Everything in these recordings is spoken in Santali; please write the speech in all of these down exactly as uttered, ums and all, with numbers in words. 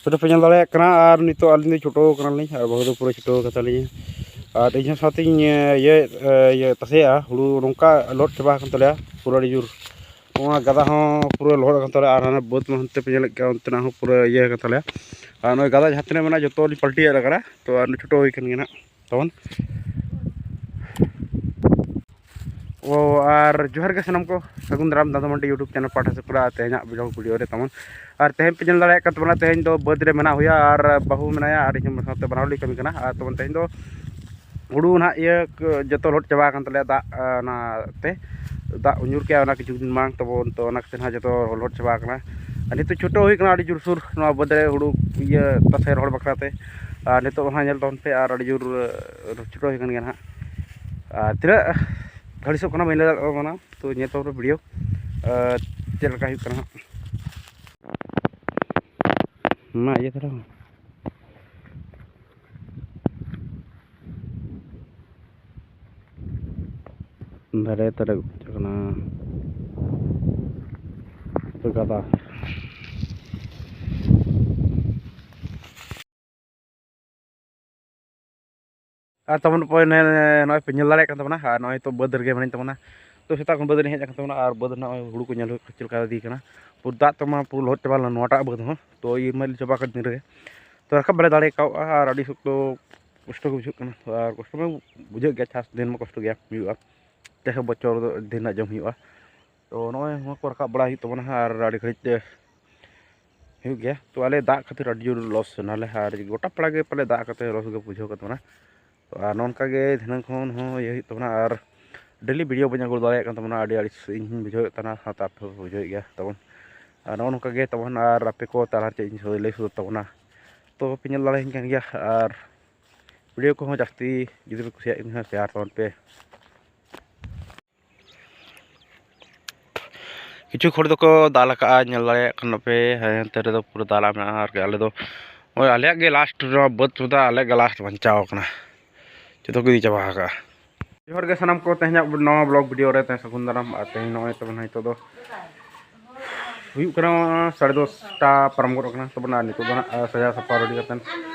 ᱯᱮ ᱧᱮᱞ ᱫᱟᱲᱮᱭᱟᱜ ᱠᱟᱱᱟ, ᱟᱨ ᱱᱤᱛᱚᱜ ᱟᱹᱞᱤᱧ ᱫᱚ ᱪᱷᱩᱴᱟᱹᱣ ᱠᱟᱱᱟᱞᱤᱧ, ᱟᱨ ᱵᱟᱹᱦᱩ ᱫᱚ ᱯᱩᱨᱟᱹ ᱪᱷᱩᱴᱟᱹᱣ ᱠᱟᱱ ᱛᱟᱹᱞᱤᱧᱟ᱾ ᱟᱨ ᱤᱧ ᱦᱚᱸ ᱥᱟᱶᱛᱮᱧ, ᱮ, ᱤᱭᱟᱹ, ᱮ, ᱤᱭᱟᱹ, ᱛᱟᱥᱮᱭᱟᱜᱼᱟ, ᱦᱩᱲᱩ ᱱᱚᱝᱠᱟ ᱞᱚᱫ ᱪᱟᱵᱟ ᱟᱠᱟᱱ ᱛᱟᱞᱮᱭᱟ ᱯᱩᱨᱟᱹ ᱟᱹᱰᱤ ᱡᱳᱨ᱾ ᱱᱚᱣᱟ ᱜᱟᱫᱟ ᱦᱚᱸ ᱯᱩᱨᱟᱹ ᱞᱚᱦᱚᱫ ᱟᱠᱟᱱ ᱛᱟᱞᱮᱭᱟ, ᱟᱨ ᱦᱟᱱᱟ ᱵᱟᱹᱫᱽ ᱢᱟ ᱦᱟᱱᱛᱮ ᱯᱮ ᱧᱮᱞᱮᱫ ᱠᱟᱱ, ᱚᱱᱛᱮᱱᱟᱜ ᱦᱚᱸ ᱯᱩᱨᱟᱹ ᱤᱭᱟᱹ ᱟᱠᱟᱱ ᱛᱟᱞᱮᱭᱟ᱾ ᱟᱨ ᱱᱚᱜᱼᱚᱭ ᱜᱟᱫᱟ ᱡᱟᱦᱟᱸ ᱛᱤᱱᱟᱹᱜ ᱢᱮᱱᱟᱜᱼᱟ, ᱡᱚᱛᱚ ᱞᱤᱧ ᱯᱟᱞᱴᱤ ᱟᱫ ᱠᱟᱱᱟ, ᱛᱚ ᱟᱨ ᱪᱷᱩᱴᱟᱹᱣ ᱦᱩᱭ ᱠᱟᱱ ᱜᱮᱭᱟ ᱱᱟᱜ ᱛᱟᱵᱚᱱ᱾ ᱚ, ᱟᱨ ᱡᱚᱦᱟᱨ ᱜᱮ ᱥᱟᱱᱟᱢ ᱠᱚ, ᱥᱟᱹᱜᱩᱱ ᱫᱟᱨᱟᱢ ᱫᱟᱫᱟ ᱢᱟᱱᱰᱤ YouTube channel ᱯᱟᱦᱴᱟ ᱥᱮᱫ ᱠᱷᱚᱱᱟᱜ ᱛᱮᱦᱮᱧᱟᱜ vlog video ᱨᱮ ᱛᱟᱵᱚᱱ᱾ ᱟᱨ ᱛᱮᱦᱮᱧ ᱯᱮ ᱧᱮᱞ ᱫᱟᱲᱮᱭᱟᱜ ᱠᱟᱱ ᱛᱟᱵᱚᱱᱟ, ᱛᱮᱦᱮᱧ ᱫᱚ ᱵᱟᱹᱫᱽ ᱨᱮ ᱢᱮᱱᱟᱜ ᱦᱩᱭᱟ, ᱟᱨ ᱵᱟᱹᱦᱩ ᱢᱮᱱᱟᱭᱟ, ᱟᱨ ᱤᱧ ᱦᱚᱸ ᱥᱟᱶᱛᱮ ᱵᱟᱱᱟ ᱦᱚᱲ ᱞᱤᱧ ᱠᱟᱹᱢᱤ ᱠᱟᱱᱟ᱾ ᱟᱨ ᱛᱟᱵᱚᱱ ᱛᱮᱦᱮᱧ ᱫᱚ ᱦᱩᱲᱩ ᱱᱟᱦᱟᱜ ᱤᱭᱟᱹ ᱠᱚ ᱡᱚᱛᱚ ᱞᱚᱦᱚᱫ ᱪᱟᱵᱟ ᱟᱠᱟᱱ ᱛᱟᱞᱮᱭᱟ, ᱫᱟᱜ, ᱟᱸ, ᱚᱱᱟ ᱛᱮ ᱫᱟᱜ ᱧᱩᱨ ᱠᱮᱜᱼᱟ, ᱚᱱᱟ ᱠᱤᱪᱷᱩ ᱫᱤᱱ ᱢᱟᱲᱟᱝ ᱛᱟᱵᱚᱱ, ᱛᱚ ᱚᱱᱟ ᱠᱷᱟᱹᱛᱤᱨ ᱱᱟᱦᱟᱜ ᱡᱚᱛᱚ ᱞᱚᱦᱚᱫ ᱪᱟᱵᱟ ᱟᱠᱟᱱᱟ᱾ ᱟᱨ ᱱᱤᱛᱚᱜ ᱪᱷᱩᱴᱟᱹᱣ ᱦᱩᱭ ᱠᱟᱱᱟ ᱟᱹᱰᱤ ᱡᱳᱨᱥᱳᱨ ᱱᱚᱣᱟ ᱵᱟᱹᱫᱽ ᱨᱮ ᱦᱩᱲᱩ ᱤᱭᱟᱹ ᱛᱟᱥᱮ ᱨᱚᱦᱚᱲ ᱵᱟᱠᱷᱨᱟ ᱛᱮ᱾ ᱟᱨ ᱱᱤᱛᱚᱜ ᱦᱚᱸ ᱧᱮᱞ ᱛᱟᱵᱚᱱ ᱯᱮ, ᱟᱨ ᱟᱹᱰᱤ ᱡᱳᱨ, ᱟᱸ, ᱪᱷᱩᱴᱟᱹᱣ ᱦᱩᱭ ᱠᱟᱱ ᱜᱮᱭᱟ ᱱᱟᱦᱟᱜ᱾ ᱟᱨ ᱛᱤᱱᱟᱹᱜ ᱜᱷᱟᱹᱲᱤᱡᱚᱜ ᱠᱟᱱᱟ ᱵᱟᱹᱧ ᱞᱟᱹᱭ ᱫᱟᱲᱮᱭᱟᱜ ᱠᱟᱱᱟ, ᱛᱚ ᱧᱮᱞ ᱛᱟᱵᱚᱱ ᱯᱮ video, ᱟᱸ, ᱪᱮᱫ ᱞᱮᱠᱟ ᱦᱩᱭᱩᱜ ᱠᱟᱱᱟ ᱦᱟᱸᱜ᱾ ᱢᱟ ᱤᱭᱟᱹ ᱫᱷᱟᱨᱟ ᱢᱮ᱾ ᱫᱟᱨᱮ ᱛᱟᱨᱮ ᱠᱟᱱᱟ᱾ ᱜᱟᱫᱟ᱾ ᱟᱨ ᱛᱟᱵᱚᱱ ᱱᱚᱜᱼᱚᱭ ᱱᱮ-, ᱱᱚᱜᱼᱚᱭ ᱯᱮ ᱧᱮᱞ ᱫᱟᱲᱮᱭᱟᱜ ᱠᱟᱱ ᱛᱟᱵᱚᱱᱟ, ᱟᱨ ᱱᱚᱜᱼᱚᱭ ᱛᱚ ᱵᱟᱹᱫᱽ ᱨᱮᱜᱮ ᱢᱮᱱᱟᱹᱧ ᱛᱟᱵᱚᱱᱟ᱾ ᱛᱚ ᱥᱮᱛᱟᱜ ᱠᱷᱚᱱ ᱵᱟᱹᱫᱽ ᱨᱮᱧ ᱦᱮᱡ ᱟᱠᱟᱱ ᱛᱟᱵᱚᱱᱟ, ᱟᱨ ᱵᱟᱹᱫᱽ ᱨᱮᱱᱟᱜ ᱱᱚᱜᱼᱚᱭ ᱦᱩᱲᱩ ᱠᱚ ᱧᱮᱞ ᱦᱩᱭᱩᱜ ᱠᱟᱱᱟ, ᱪᱮᱫ ᱞᱮᱠᱟ ᱤᱫᱤ ᱠᱟᱱᱟ᱾ ᱯᱩᱨᱟᱹ ᱫᱟᱜ ᱛᱮᱢᱟ ᱯᱩᱨᱟᱹ ᱞᱚᱦᱚᱫ ᱪᱟᱵᱟ ᱞᱮᱱᱟ ᱱᱚᱣᱟᱴᱟᱜ ᱵᱟᱹᱫᱽ ᱦᱚᱸ, ᱛᱚ ᱤᱨ ᱢᱟ ᱪᱟᱵᱟ ᱠᱟᱜ ᱫᱤᱱ ᱨᱮᱜᱮ, ᱛᱚ ᱨᱟᱠᱟᱵ ᱵᱟᱞᱮ ᱫᱟᱲᱮ ᱠᱟᱣᱜᱼᱟ, ᱟᱨ ᱟᱹᱰᱤ ᱥᱚᱠᱛᱚ ᱠᱚᱥᱴᱚ ᱜᱮ ᱵᱩᱡᱷᱟᱹᱜ ᱠᱟᱱᱟ᱾ ᱟᱨ ᱠᱚᱥᱴᱚ ᱢᱟ ᱵᱩᱡᱷᱟᱹᱜ ᱜᱮᱭᱟ, ᱪᱟᱥ ᱫᱤᱱ ᱢᱟ ᱠᱚᱥᱴᱚ ᱜᱮᱭᱟ ᱦᱩᱭᱩᱜᱼᱟ, ᱡᱟᱭᱦᱳᱠ ᱵᱚᱪᱷᱚᱨ ᱫᱚ ᱟᱹᱰᱤ ᱫᱤᱱ ᱨᱮᱱᱟᱜ ᱡᱚᱢ ᱦᱩᱭᱩᱜᱼᱟ᱾ ᱛᱚ ᱱᱚᱜᱼᱚᱭ ᱱᱚᱣᱟ ᱠᱚ ᱨᱟᱠᱟᱵ ᱵᱟᱲᱟ ᱦᱩᱭᱩᱜ ᱛᱟᱵᱚᱱᱟ ᱦᱟᱸᱜ, ᱟᱨ ᱟᱹᱰᱤ ᱜᱷᱟᱹᱲᱤᱡ ᱛᱮ ᱦᱩᱭᱩᱜ ᱜᱮᱭᱟ᱾ ᱛᱚ ᱟᱞᱮ ᱫᱟᱜ ᱠᱷᱟᱹᱛᱤᱨ ᱟᱹᱰᱤ ᱡᱳᱨ loss ᱮᱱᱟᱞᱮ, ᱟᱨ ᱜᱚᱴᱟ ᱯᱟᱲᱟ ᱜᱮ ᱯᱟᱞᱮ ᱫᱟᱜ ᱠᱟᱛᱮ loss ᱜᱮ ᱵᱩᱡᱷᱟᱹᱣ ᱠᱟᱱ ᱛᱟᱵᱚᱱᱟ᱾ ᱛᱚ ᱟᱨ ᱱᱚᱜᱼᱚ ᱱᱚᱝᱠᱟ ᱜᱮ ᱫᱷᱤᱱᱟᱹᱝ ᱠᱷᱚᱱ ᱦᱚᱸ ᱤᱭᱟᱹ ᱦᱩᱭᱩᱜ ᱛᱟᱵᱚᱱᱟ, ᱟᱨ daily video ᱵᱟᱹᱧ ᱟᱹᱜᱩ ᱫᱟᱲᱮᱭᱟᱜ ᱠᱟᱱ ᱛᱟᱵᱚᱱᱟ, ᱟᱹᱰᱤ ᱟᱹᱲᱤᱥ ᱤᱧ ᱦᱚᱸᱧ ᱵᱩᱡᱷᱟᱹᱣᱮᱫ ᱛᱟᱦᱮᱱᱟ, ᱥᱟᱶᱛᱮ ᱟᱯᱮ ᱦᱚᱸᱯᱮ ᱵᱩᱡᱷᱟᱹᱣᱮᱫ ᱜᱮᱭᱟ ᱛᱟᱵᱚᱱ᱾ ᱟᱨ ᱱᱚᱜᱼᱚ ᱱᱚᱝᱠᱟ ᱜᱮ ᱛᱟᱵᱚᱱ, ᱟᱨ ᱟᱯᱮ ᱠᱚ ᱛᱟᱞᱟ ᱨᱮ ᱪᱮᱫ ᱤᱧ ᱞᱟᱹᱭ ᱥᱚᱫᱚᱨ ᱛᱟᱵᱚᱱᱟ, ᱛᱚ ᱯᱮ ᱧᱮᱞ ᱫᱟᱲᱮᱭᱟᱹᱧ ᱠᱟᱱ ᱜᱮᱭᱟ᱾ ᱟᱨ video ᱠᱚᱦᱚᱸ ᱡᱟᱹᱥᱛᱤ ᱡᱩᱫᱤ ᱯᱮ ᱠᱩᱥᱤᱭᱟᱜ ᱠᱷᱟᱱ share ᱛᱟᱵᱚᱱ ᱯᱮ᱾ ᱠᱤᱪᱷᱩ ᱦᱚᱲ ᱫᱚᱠᱚ ᱫᱟᱞ ᱟᱠᱟᱜᱼᱟ, ᱧᱮᱞ ᱫᱟᱲᱮᱭᱟᱜ ᱠᱟᱱᱟ ᱯᱮ, ᱦᱟᱱᱛᱮ ᱨᱮᱫᱚ ᱯᱩᱨᱟᱹ ᱫᱟᱞᱟ ᱢᱮᱱᱟᱜᱼᱟ᱾ ᱟᱨ ᱟᱞᱮ ᱫᱚ ᱱᱚᱜᱼᱚᱭ ᱟᱞᱮᱭᱟᱜ ᱜᱮ last, ᱱᱚᱣᱟ ᱵᱟᱹᱫᱽ ᱨᱮᱫᱚ ᱟᱞᱮᱭᱟᱜ ᱜᱮ last ᱵᱟᱧᱪᱟᱣ ᱟᱠᱟᱱᱟ, ᱡᱚᱛᱚ ᱠᱚ ᱤᱫᱤ ᱪᱟᱵᱟ ᱟᱠᱟᱜᱼᱟ᱾ ᱡᱚᱦᱟᱨ ᱜᱮ ᱥᱟᱱᱟᱢ ᱠᱚ, ᱛᱮᱦᱮᱧᱟᱜ ᱱᱟᱣᱟ vlog video ᱨᱮ ᱛᱮᱦᱮᱧ ᱥᱟᱹᱜᱩᱱ ᱫᱟᱨᱟᱢ᱾ ᱟᱨ ᱛᱮᱦᱮᱧ ᱱᱚᱜᱼᱚᱭ ᱛᱟᱵᱚᱱ ᱱᱤᱛᱚᱜ ᱫᱚ ᱦᱩᱭᱩᱜ ᱠᱟᱱᱟ ᱥᱟᱲᱮ ᱫᱚᱥᱴᱟ ᱯᱟᱨᱚᱢ ᱜᱚᱫ ᱟᱠᱟᱱᱟ ᱛᱟᱵᱚᱱ, ᱟᱨ ᱱᱤᱛᱚᱜ ᱫᱚ ᱱᱟᱜ ᱥᱟᱡᱟᱣ ᱥᱟᱯᱷᱟ ᱨᱮᱰᱤ ᱠᱟᱛᱮᱫ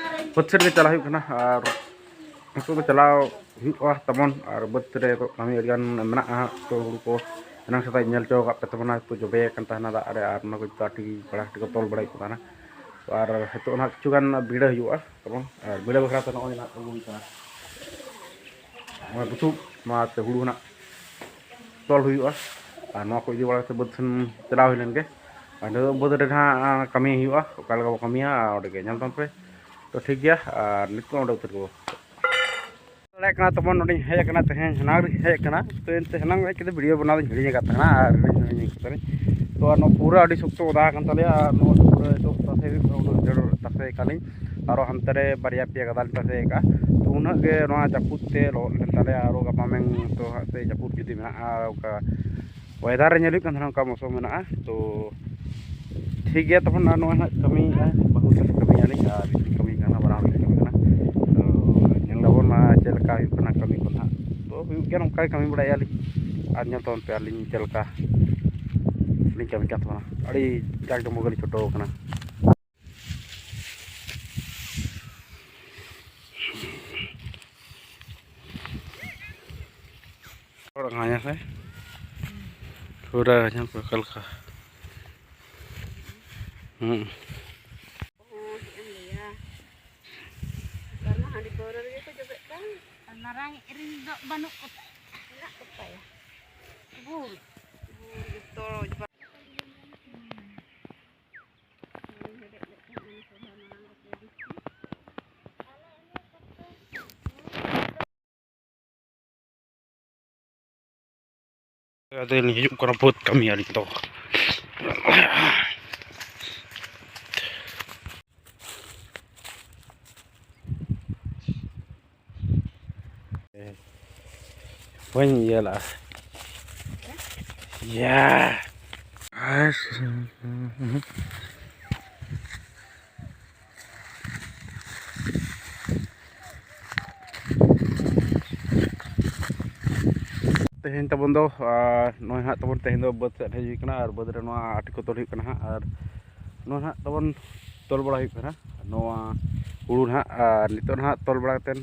ᱵᱟᱹᱫᱽ ᱥᱮᱫ ᱜᱮ ᱪᱟᱞᱟᱜ ᱦᱩᱭᱩᱜ ᱠᱟᱱᱟ᱾ ᱟᱨ ᱱᱤᱛᱚᱜ ᱫᱚ ᱪᱟᱞᱟᱣ ᱦᱩᱭᱩᱜᱼᱟ ᱛᱟᱵᱚᱱ, ᱟᱨ ᱵᱟᱹᱫᱽ ᱨᱮ ᱱᱤᱛᱚᱜ ᱠᱟᱹᱢᱤ ᱟᱹᱰᱤᱜᱟᱱ ᱢᱮᱱᱟᱜᱼᱟ᱾ ᱛᱚ ᱦᱩᱲᱩ ᱠᱚ ᱮᱱᱟᱝ ᱥᱮᱛᱟᱜ ᱤᱧ ᱧᱮᱞ ᱦᱚᱪᱚ ᱟᱠᱟᱫ ᱯᱮ ᱛᱟᱵᱚᱱᱟ, ᱛᱚ ᱡᱚᱵᱮ ᱟᱠᱟᱱ ᱛᱟᱦᱮᱱᱟ ᱫᱟᱜ ᱨᱮ, ᱟᱨ ᱚᱱᱟ ᱠᱚ ᱡᱚᱛᱚ ᱟᱹᱴᱤ ᱯᱟᱲᱟ ᱟᱹᱴᱤ ᱠᱚ ᱛᱚᱞ ᱵᱟᱲᱟᱭᱮᱫ ᱠᱚ ᱛᱟᱦᱮᱱᱟ᱾ ᱛᱚ ᱟᱨ ᱱᱤᱛᱚᱜ ᱱᱟᱜ ᱠᱤᱪᱷᱩ ᱜᱟᱱ ᱵᱤᱸᱰᱟᱹ ᱦᱩᱭᱩᱜᱼᱟ ᱛᱟᱵᱚᱱ, ᱟᱨ ᱵᱤᱸᱰᱟᱹ ᱵᱟᱠᱷᱨᱟ ᱛᱮ ᱱᱚᱜᱼᱚᱭ ᱱᱟᱜ ᱟᱹᱜᱩ ᱦᱩᱭ ᱠᱟᱱᱟ᱾ ᱱᱚᱜᱼᱚᱭ ᱵᱩᱥᱩᱵ, ᱱᱚᱣᱟ ᱛᱮ ᱦᱩᱲᱩ ᱱᱟᱜ ᱛᱚᱞ ᱦᱩᱭᱩᱜᱼᱟ᱾ ᱟᱨ ᱱᱚᱣᱟ ᱠᱚ ᱤᱫᱤ ᱵᱟᱲᱟ ᱠᱟᱛᱮ ᱵᱟᱹᱫᱽ ᱥᱮᱱ ᱪᱟᱞᱟᱣ ᱦᱩᱭ ᱞᱮᱱ ᱜᱮ᱾ ᱟᱨ ᱱᱤᱛᱚᱜ ᱵᱟᱹᱫᱽ ᱨᱮ ᱱᱟᱦᱟᱜ ᱠᱟᱹᱢᱤ ᱦᱩᱭᱩᱜᱼᱟ, ᱚᱠᱟ ᱞᱮᱠᱟ ᱵᱚ ᱠᱟᱹᱢᱤᱭᱟ, ᱟᱨ ᱚᱸᱰᱮ ᱜᱮ ᱧᱮᱞ ᱛᱟᱵᱚᱱ ᱯᱮ᱾ ᱛᱚ ᱴᱷᱤᱠ ᱜᱮᱭᱟ, ᱟᱨ ᱱᱤᱛᱚᱜ ᱚᱸᱰᱮ ᱩᱛᱟᱹᱨ ᱠᱚᱵᱚ ᱫᱟᱲᱮᱭᱟᱜ ᱠᱟᱱᱟ ᱛᱟᱵᱚᱱ᱾ ᱱᱚᱰᱮᱧ ᱦᱮᱡ ᱟᱠᱟᱱᱟ ᱛᱮᱦᱮᱧ, ᱦᱮᱱᱟᱝ ᱨᱤᱧ ᱦᱮᱡ ᱟᱠᱟᱱᱟ᱾ ᱛᱚ ᱮᱱᱛᱮ ᱦᱮᱱᱟᱝ ᱦᱮᱡ ᱠᱟᱛᱮ ᱵᱷᱤᱰᱤᱭᱳ ᱵᱮᱱᱟᱣ ᱫᱚᱧ ᱦᱤᱲᱤᱧ ᱟᱠᱟᱫ ᱛᱟᱦᱮᱱᱟ, ᱟᱨ ᱦᱤᱲᱤᱧ ᱦᱤᱲᱤᱧ ᱠᱟᱛᱮ ᱛᱚ ᱟᱨ ᱱᱚᱣᱟ ᱯᱩᱨᱟᱹ ᱟᱹᱰᱤ ᱥᱚᱠᱛᱚ ᱚᱫᱟ ᱟᱠᱟᱱ ᱛᱟᱞᱮᱭᱟ, ᱟᱨ ᱱᱚᱣᱟ ᱯᱩᱨᱟᱹ ᱱᱤᱛᱚᱜ ᱛᱟᱥᱮ ᱦᱩᱭᱩᱜ ᱠᱟᱱᱟ, ᱩᱱᱟᱹᱜ ᱡᱳᱨ ᱛᱟᱥᱮ ᱟᱠᱟᱱᱟᱞᱤᱧ᱾ ᱟᱨᱚ ᱦᱟᱱᱛᱮ ᱨᱮ ᱵᱟᱨᱭᱟ ᱯᱮᱭᱟ ᱜᱟᱫᱟᱞᱤᱧ ᱛᱟᱥᱮ ᱟᱠᱟᱫᱼᱟ᱾ ᱛᱚ ᱩᱱᱟᱹᱜ ᱜᱮ ᱱᱚᱣᱟ ᱡᱟᱹᱯᱩᱫ ᱛᱮ ᱞᱚᱦᱚᱫ ᱞᱮᱱ ᱛᱟᱞᱮᱭᱟ᱾ ᱟᱨᱚ ᱜᱟᱯᱟ ᱢᱮᱭᱟᱝ ᱛᱚ ᱦᱟᱸᱜ ᱥᱮ ᱡᱟᱹᱯᱩᱫ ᱡᱩᱫᱤ ᱢᱮᱱᱟᱜᱼᱟ, ᱚᱱᱠᱟ ᱚᱭᱮᱫᱟᱨ ᱨᱮ ᱧᱮᱞ ᱦᱩᱭᱩᱜ ᱠᱟᱱ ᱛᱟᱦᱮᱱᱟ, ᱚᱱᱠᱟ ᱢᱳᱥᱩᱢ ᱢᱮᱱᱟᱜᱼᱟ᱾ ᱛᱚ ᱴᱷᱤᱠ ᱜᱮᱭᱟ, ᱛᱚᱠᱷᱚᱱ ᱟᱨ ᱱᱚᱜᱼᱚᱭ ᱦᱟᱸᱜ ᱠᱟᱹᱢᱤᱭᱮᱫᱼᱟ, ᱵᱟᱹᱦᱩ ᱛᱟᱹᱞᱤᱧ ᱠᱟᱹᱢᱤᱭᱮᱫᱼᱟ ᱞᱤᱧ, ᱟᱨ ᱤᱧ ᱠᱟᱹᱢᱤ ᱠᱟᱱᱟ, ᱵᱟᱱᱟ ᱦᱚᱲ ᱞᱤᱧ ᱠᱟᱹᱢᱤ ᱠᱟᱱᱟ᱾ ᱛᱚ ᱧᱮᱞ ᱫᱟᱵᱚᱱ ᱱᱟ ᱪᱮᱫ ᱞᱮᱠᱟ ᱦᱩᱭᱩᱜ ᱠᱟᱱᱟ ᱠᱟᱹᱢᱤ ᱠᱚ ᱱᱟᱦᱟᱜ᱾ ᱛᱚ ᱦᱩᱭᱩᱜ ᱜᱮᱭᱟ, ᱱᱚᱝᱠᱟ ᱜᱮ ᱠᱟᱹᱢᱤ ᱵᱟᱲᱟᱭᱮᱫᱼᱟ ᱞᱤᱧ᱾ ᱟᱨ ᱧᱮᱞ ᱛᱟᱵᱚᱱ ᱯᱮ ᱟᱹᱞᱤᱧ ᱪᱮᱫ ᱞᱮᱠᱟ ᱞᱤᱧ ᱠᱟᱹᱢᱤ ᱠᱟᱱ ᱛᱟᱵᱚᱱᱟ᱾ ᱟᱹᱰᱤ ᱡᱟᱠ ᱡᱚᱢᱚᱠ ᱜᱮᱞᱤᱧ ᱪᱷᱩᱴᱟᱹᱣ ᱠᱟᱱᱟ᱾ ᱦᱚᱲ ᱦᱟᱱᱟ ᱥᱮ ᱯᱩᱨᱟᱹ ᱧᱮᱞ ᱯᱮ ᱚᱠᱟ ᱞᱮᱠᱟ᱾ ᱦᱩᱸ᱾ ᱦᱚᱸ, ᱪᱮᱫ ᱮᱢ ᱞᱟᱹᱭᱟ? ᱱᱮᱛᱟᱨ ᱢᱟ ᱦᱟᱺᱰᱤ ᱯᱟᱹᱣᱨᱟᱹ ᱨᱮᱜᱮ ᱠᱚ ᱡᱚᱵᱮᱜ ᱠᱟᱱ᱾ ᱟᱨ ᱢᱟᱨᱟᱝ ᱤᱡ ᱨᱮᱱ ᱫᱚ ᱵᱟᱹᱱᱩᱜ ᱠᱚᱛᱟᱭ᱾ ᱢᱮᱱᱟᱜ ᱠᱚᱛᱟᱭᱟ᱾ ᱵᱷᱩᱞ᱾ ᱵᱷᱩᱞ ᱡᱚᱛᱚ᱾ ᱟᱫᱚ ᱞᱤᱧ ᱦᱤᱡᱩᱜ ᱠᱟᱱᱟ ᱵᱟᱹᱫᱽ ᱠᱟᱹᱢᱤ ᱟᱹᱞᱤᱧ ᱫᱚ᱾ ᱵᱟᱹᱧ ᱤᱭᱟᱹ ᱞᱟᱜᱼᱟ᱾ ᱭᱟ᱾ ᱛᱮᱦᱮᱧ ᱛᱟᱵᱚᱱ ᱫᱚ ᱱᱚᱜᱼᱚᱭ ᱦᱟᱸᱜ ᱛᱟᱵᱚᱱ ᱛᱮᱦᱮᱧ ᱫᱚ ᱵᱟᱹᱫᱽ ᱥᱮᱫ ᱦᱮᱡ ᱦᱩᱭ ᱠᱟᱱᱟ ᱟᱨ ᱵᱟᱹᱫᱽ ᱨᱮ ᱱᱚᱣᱟ ᱟᱴᱤ ᱠᱚ ᱛᱚᱞ ᱦᱩᱭᱩᱜ ᱠᱟᱱᱟ ᱦᱟᱸᱜ᱾ ᱟᱨ ᱱᱚᱣᱟ ᱦᱟᱸᱜ ᱛᱟᱵᱚᱱ ᱛᱚᱞ ᱵᱟᱲᱟ ᱦᱩᱭᱩᱜ ᱠᱟᱱᱟ ᱱᱚᱣᱟ ᱦᱩᱲᱩ ᱱᱟᱦᱟᱜ᱾ ᱟᱨ ᱱᱤᱛᱚᱜ ᱱᱟᱦᱟᱜ ᱛᱚᱞ ᱵᱟᱲᱟ ᱠᱟᱛᱮᱫ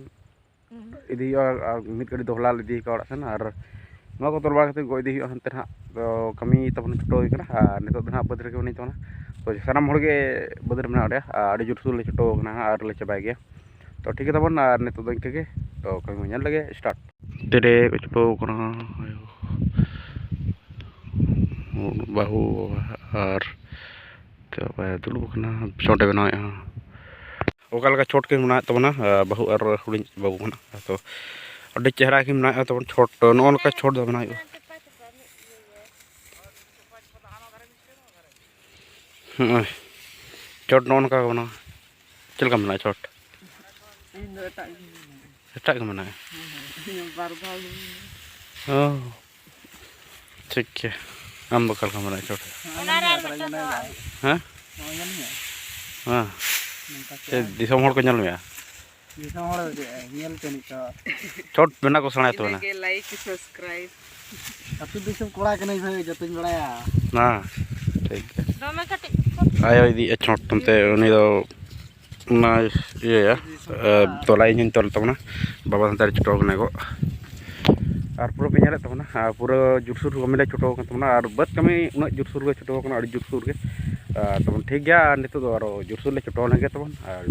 ᱤᱫᱤ ᱦᱩᱭᱩᱜᱼᱟ᱾ ᱟᱨ ᱢᱤᱫ ᱜᱟᱹᱰᱤ ᱫᱚᱦᱞᱟ ᱤᱫᱤ ᱠᱟᱜᱼᱟ ᱚᱲᱟᱜ ᱥᱮᱱ᱾ ᱟᱨ ᱱᱚᱣᱟ ᱠᱚ ᱛᱚᱞ ᱵᱟᱲᱟ ᱠᱟᱛᱮᱫ ᱜᱚᱡ ᱤᱫᱤ ᱦᱩᱭᱩᱜᱼᱟ ᱦᱟᱱᱛᱮ ᱱᱟᱦᱟᱜ᱾ ᱛᱚ ᱠᱟᱹᱢᱤ ᱛᱟᱵᱚᱱ ᱪᱷᱩᱴᱟᱹᱣ ᱦᱩᱭ ᱠᱟᱱᱟ ᱟᱨ ᱱᱤᱛᱚᱜ ᱫᱚ ᱱᱟᱦᱟᱜ ᱵᱟᱹᱫᱽ ᱨᱮᱜᱮ ᱢᱮᱱᱟᱧ ᱛᱟᱵᱚᱱᱟ᱾ ᱛᱚ ᱥᱟᱱᱟᱢ ᱦᱚᱲᱜᱮ ᱵᱟᱹᱫᱽ ᱨᱮ ᱢᱮᱱᱟᱜ ᱞᱮᱭᱟ ᱟᱨ ᱟᱹᱰᱤ ᱡᱳᱨᱥᱳᱨ ᱞᱮ ᱪᱷᱩᱴᱟᱹᱣ ᱠᱟᱱᱟ ᱦᱟᱸᱜ ᱟᱨ ᱞᱮ ᱪᱟᱵᱟᱭ ᱜᱮᱭᱟ᱾ ᱛᱚ ᱴᱷᱤᱠ ᱜᱮ ᱛᱟᱵᱚᱱ ᱟᱨ ᱱᱤᱛᱚᱜ ᱫᱚ ᱤᱱᱠᱟᱹ ᱜᱮ᱾ ᱛᱚ ᱠᱟᱹᱢᱤ ᱧᱮᱞ ᱞᱮᱜᱮ ᱥᱴᱟᱨᱴ᱾ ᱛᱮᱨᱮ ᱠᱚ ᱪᱷᱩᱴᱟᱹᱣ ᱠᱟᱱᱟ ᱵᱟᱹᱦᱩ ᱟᱨ ᱫᱩᱲᱩᱵ ᱟᱠᱟᱱᱟ, ᱪᱷᱚᱴ ᱮ ᱵᱮᱱᱟᱣᱮᱫᱼᱟ᱾ ᱚᱠᱟ ᱞᱮᱠᱟ ᱪᱷᱚᱴ ᱠᱤᱱ ᱵᱮᱱᱟᱣᱮᱫ ᱛᱟᱵᱚᱱᱟ ᱵᱟᱹᱦᱩ ᱟᱨ ᱦᱩᱰᱤᱧ ᱵᱟᱹᱵᱩ ᱠᱟᱱᱟ᱾ ᱛᱚ ᱟᱹᱰᱤ ᱪᱮᱦᱨᱟ ᱠᱤᱱ ᱵᱮᱱᱟᱣᱮᱫᱼᱟ ᱛᱟᱵᱚᱱ ᱪᱷᱚᱴ᱾ ᱱᱚᱜᱼᱚ ᱱᱚᱝᱠᱟ ᱪᱷᱚᱴ ᱫᱚ ᱵᱮᱱᱟᱣ ᱦᱩᱭᱩᱜᱼᱟ᱾ ᱦᱚᱸᱜᱼᱚᱭ ᱪᱷᱚᱴ ᱱᱚᱜᱼᱚ ᱱᱚᱝᱠᱟ ᱠᱚ ᱵᱮᱱᱟᱣᱟ᱾ ᱪᱮᱫ ᱞᱮᱠᱟ ᱢᱮᱱᱟᱜᱼᱟ ᱪᱷᱚᱴ? ᱤᱧ ᱫᱚ ᱮᱴᱟᱜ ᱜᱤᱧ ᱢᱮᱱᱟ᱾ ᱮᱴᱟᱜ ᱜᱮ ᱢᱮᱱᱟᱜᱼᱟ? ᱦᱮᱸ, ᱦᱮᱸ᱾ ᱤᱧ ᱵᱟᱨ ᱫᱷᱟᱣ ᱜᱤᱧ ᱢᱮᱱᱟ᱾ ᱚ, ᱴᱷᱤᱠ ᱜᱮᱭᱟ᱾ ᱟᱢ ᱫᱚ ᱚᱠᱟ ᱞᱮᱠᱟᱢ ᱢᱮᱱᱟ ᱪᱷᱚᱴ? ᱦᱮᱸ, ᱚᱱᱟ ᱨᱮ ᱟᱨ ᱢᱤᱫᱴᱟᱝ ᱫᱚ ᱟᱨ ᱦᱮᱸ? ᱱᱚᱜᱼᱚᱭ ᱧᱮᱞ ᱢᱮ᱾ ᱦᱮᱸ᱾ ᱱᱚᱝᱠᱟ ᱥᱮ ᱠᱚ᱾ ᱫᱤᱥᱚᱢ ᱦᱚᱲ ᱠᱚ ᱧᱮᱞ ᱢᱮᱭᱟ? ᱫᱤᱥᱚᱢ ᱦᱚᱲ ᱫᱚ ᱪᱮᱫ, ᱧᱮᱞ ᱯᱮ ᱱᱤᱛᱚᱜ᱾ ᱪᱷᱚᱴ ᱵᱮᱱᱟᱣ ᱠᱚ ᱥᱮᱬᱟᱭ ᱛᱟᱵᱚᱱᱟ᱾ ᱤᱱᱟᱹᱜᱮ like, subscribe᱾ ᱟᱹᱛᱩ ᱫᱤᱥᱚᱢ ᱠᱚᱲᱟ ᱠᱟᱹᱱᱟᱹᱧ ᱵᱷᱟᱹᱭ, ᱡᱚᱛᱚᱧ ᱵᱟᱲᱟᱭᱟ᱾ ᱦᱮᱸ, ᱴᱷᱤᱠ ᱜᱮᱭᱟ᱾ ᱫᱚᱢᱮ ᱠᱟᱹᱴᱤᱡ᱾ ᱟᱭᱳ ᱤᱫᱤᱭᱮᱫᱼᱟ ᱪᱷᱚᱴ ᱚᱱᱛᱮ, ᱩᱱᱤ ᱫᱚ ᱚᱱᱟ ᱤᱭᱟᱹᱭᱟ, ᱮ, ᱛᱚᱞᱟ ᱤᱧ ᱦᱚᱧ ᱛᱚᱞ ᱛᱟᱵᱚᱱᱟ᱾ ᱵᱟᱵᱟ ᱥᱟᱱᱛᱟᱲ ᱪᱷᱩᱴᱟᱹᱣ ᱠᱟᱱᱟ ᱠᱚ᱾ ᱟᱨ ᱯᱩᱨᱟᱹ ᱯᱮ ᱧᱮᱞᱮᱫ ᱛᱟᱵᱚᱱᱟ, ᱟᱨ ᱯᱩᱨᱟᱹ ᱡᱳᱨᱥᱳᱨ ᱠᱟᱹᱢᱤ ᱞᱮ ᱪᱷᱩᱴᱟᱹᱣ ᱠᱟᱱ ᱛᱟᱵᱚᱱᱟ᱾ ᱟᱨ ᱵᱟᱹᱫᱽ ᱠᱟᱹᱢᱤ ᱩᱱᱟᱹᱜ ᱡᱳᱨᱥᱳᱨ ᱜᱮ ᱪᱷᱩᱴᱟᱹᱣ ᱠᱟᱱᱟ, ᱟᱹᱰᱤ ᱡᱳᱨᱥᱳᱨ ᱜᱮ᱾ ᱟᱨ ᱛᱟᱵᱚᱱ ᱴᱷᱤᱠ ᱜᱮᱭᱟ, ᱟᱨ ᱱᱤᱛᱚᱜ ᱫᱚ ᱟᱨᱚ ᱡᱳᱨᱥᱳᱨ ᱞᱮ ᱪᱷᱩᱴᱟᱹᱣ ᱞᱮᱱ ᱜᱮ ᱛᱟᱵᱚᱱ᱾ ᱟᱨ